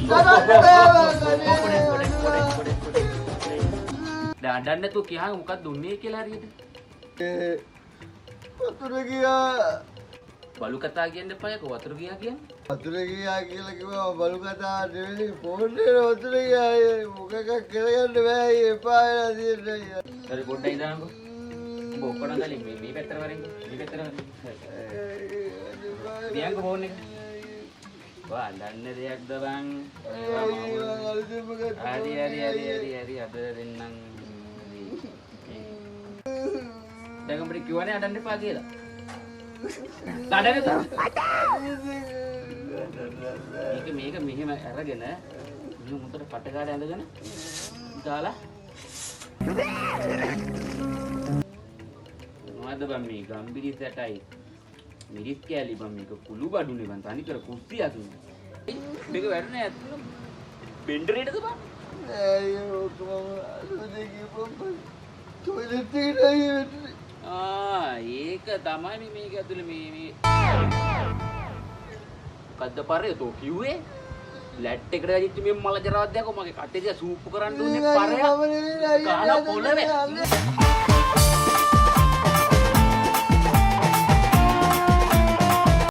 දැන් අඬන්න නැතුව කියහන් මොකක්ද උන්නේ කියලා හරියට. වතුර ගියා. බලු කතා කියන්න එපා යකෝ, වතුර ගියා කියන්නේ. වතුර ගියා කියලා කිව්වම බලු කතා නෙවෙයි, ෆෝන් එකට වතුර ගියා. මොකක් කරගන්න බෑ අයියේ, එපා වෙලා තියෙන්නේ අයියා. හරි පොඩ්ඩක් ඉඳන්කෝ. උඹ ඔක්කොම ගලින් මේ මේ පැත්තට වරෙන්කෝ. මේ පැත්තට වරෙන්. තියන්කෝ ෆෝන් එක. වා අඬන්න දෙයක්ද බං? හරි හරි හරි හරි හරි අද දෙන්නම්. දැන් උඹට කිව්වනේ අඬන්න එපා කියලා. අඬන්න එපා. මේක මේක මෙහෙම අරගෙන මෙහෙම හොඳට පට ගාලා ඇඳගෙන දාලා මොනවද බං මේ ගම්බිරිස් ඇටයි මිරිස් කෑලි බං, මේක කුළු බඩුනේ බං, තනිකර කුස්සියක් නේ. මේක වැටුනේ ඇත්තටම බෙන්ඩරේටද බං? නෑ අයියේ, ඕක මම අලුතෙන් කියපම් ටොයිලට් එකට අයියේ වැටුනේ. ආ ඒක තමයි මේ මේක ඇතුලේ මේ මේ මොකද්ද පරේ තෝ කිව්වේ? ලැට් එකට වැදිච්ච මේ මල ජරාවක් දැක්කෝ මගේ කටේ දිහා සූප්පු කරන්න උනේ පරයා. මම නෙවෙයි අයියේ. කාලා පොළවේ.